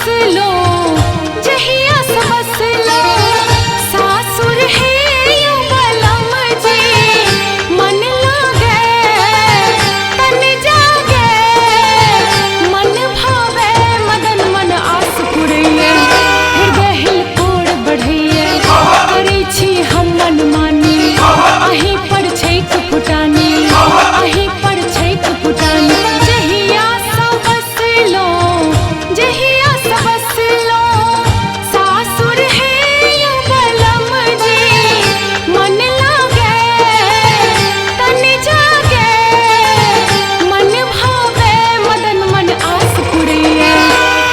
बसलो, जहिया से बसलो सासुर हे यौ बलम जी, मन लागे तन जागे मन भावे मदन मन आस पुरैये, हृदय हिलकोर बढ़ैये, करै छी हम मनमानी, अहीं पर छैक फुटानी, अहीं पर छैक फुटानी। जहिया सँ बसलो, जहिया सँ बसलो सासुर हे यौ बलम जी, मन लागे तन जागे मन भावे मदन मन आस पुरैये,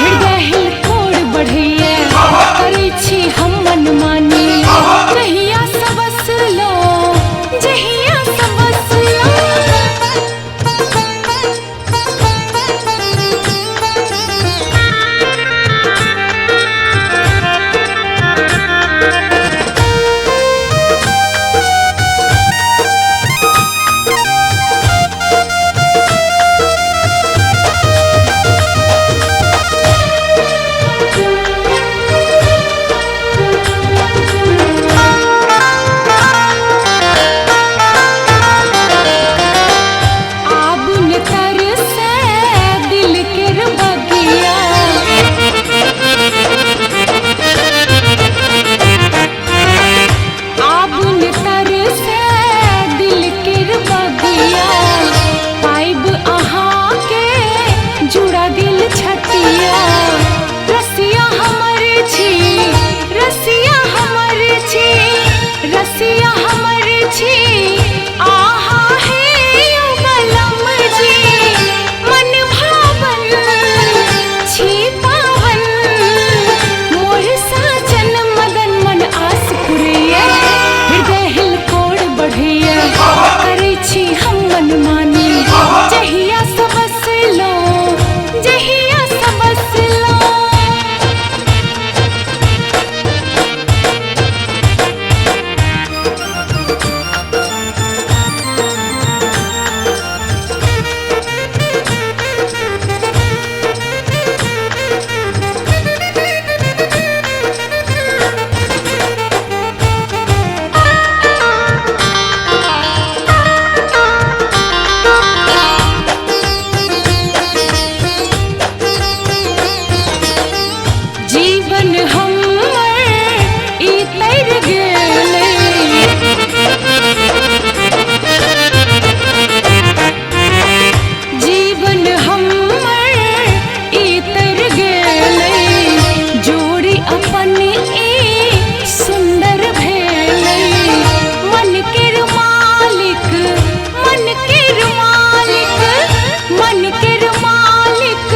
हृदय हिलकोर बढ़ैये, करै छी हम मनमानी, जहिया सँ बसलो, जहिया सँ बसलो। आब न तरसै दिल केर बगिया, आब न तरसै दिल केर बगिया, पाइब अहाँके जुड़ा गेल छतिया, रसिया हमर छी, रसिया हमर छी, रसिया हमर छी, आहा हे यौ बलम जी, मन भावन छी पावन, मोर साजन मदन मन आस पुरैये, हृदय हिलकोर बढ़ैये, करै छी हम मनमानी, जहिया सँ बसलो, जहिया सँ बसलो। जीवन हमर ई तर गेलै, जीवन हमर ई तर गेलै, जोड़ी अपन ई सुन्दर भेलै, मन केर मालिक, मन केर मालिक, मन केर मालिक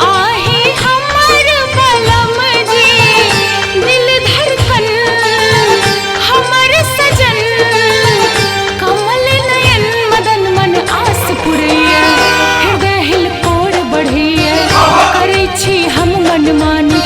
आहे हमर बलम जी, दिल धड़कन हमर सजन, कमल नयन मदन मन आस पुरैये, हृदय हिलकोर बढ़ैये, करै छी हम मनमानी।